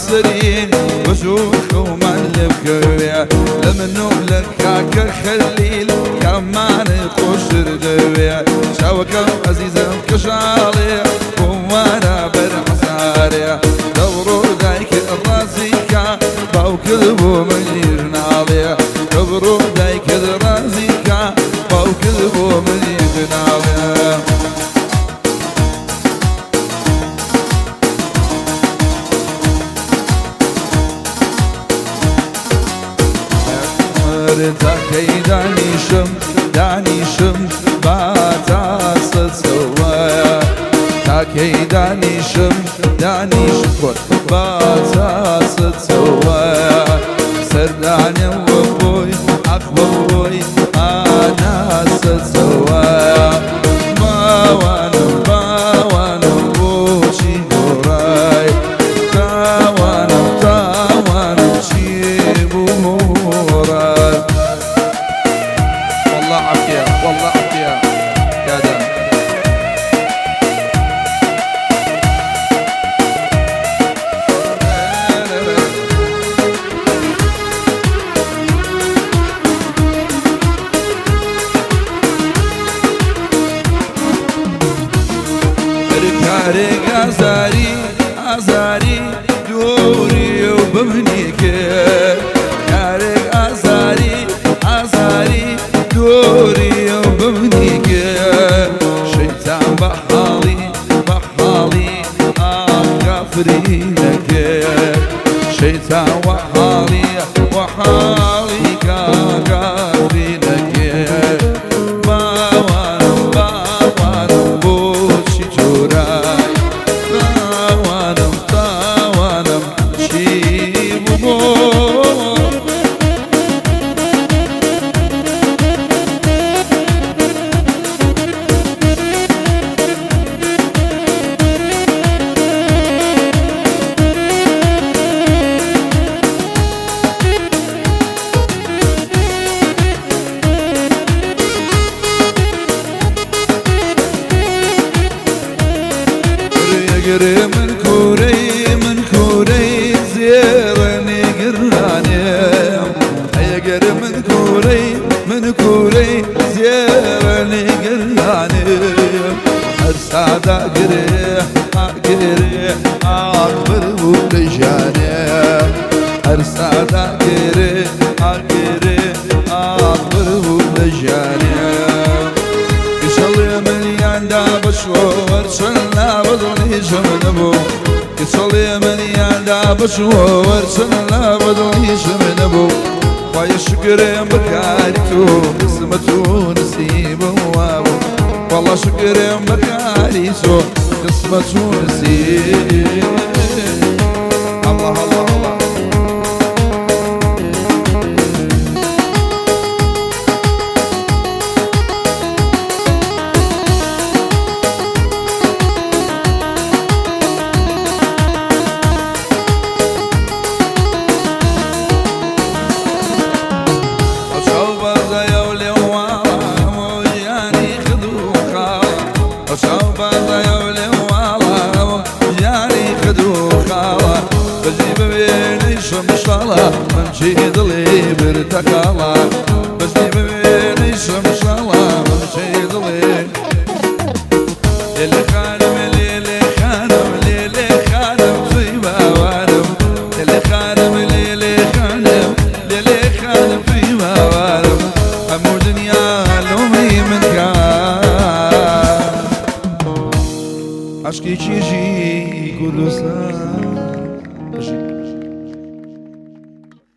سەرین بەزوو خەومان لێ بکەوێ لە من و لە کاکە خەلیل کامانە خۆشتر دەوێ چاوەکەم ئەزیزم کەژاڵێ بۆوانە بەر حەسارێ دەبڕۆ دایکت ڕازیکە باوکت بۆ منیش ناڵێ دەبڕۆ دایکت ڕازیکە باوکت بۆ منیش ناڵێ. تاکەی دانیشم دانیشم با تاسەوە تاکەی دانیشم دانیشم با تاسەوە سەردانم وە بۆی ئەخوە بۆی ئاناسەوە باوانم باوانم بۆچی گۆڕای تاوانم تاوانم چی بوو مۆڕای. والله عافية والله عافية كذا. کارێک ئازاری ئازاری دووری و بمنی کرد کارێک ئازاری ئازاری دووری و بمنی کرد شەیتان بە حاڵی بە حاڵی ئاخ کافری نەکرد شەیتان وە حاڵی وە حاڵی کافری نەکرد باوانم باوانم بۆچی جۆرای تاوانم تاوانم چی بوو. گرێ من کوورەی من کوورەی زێڕە نێگرانێم ئەگەر من کوورەی من کوورەی زێڕە نێگرانێم هەر سادا گرێ ئاگرێ ئاخبر بوو لە ژیانێ هەر سادا گرێ ئاگرێ ئاخبر بوو لە ژیانێ کچەڵێ منیاندا بەچۆ وەرچەن لا بەدڵیشم نەبوو کچەڵێ منیاندا بەچۆ وەرچەن لا بەدڵیشم نەبوو خوای شکرم بەکاری تۆ قسمەت و نسیبم وابوو والله شکرم بەکاری تۆ قسمەت و نسیب. الله الله الله. ممشي ضلي برتقالة بس ببيني شمشالة ممشي ضلي اللي خانم اللي خانم اللي خانم في وارم اللي خانم اللي خانم اللي خانم في وارم همو دنيا لومي من كان عشقي چیژی کوردستان.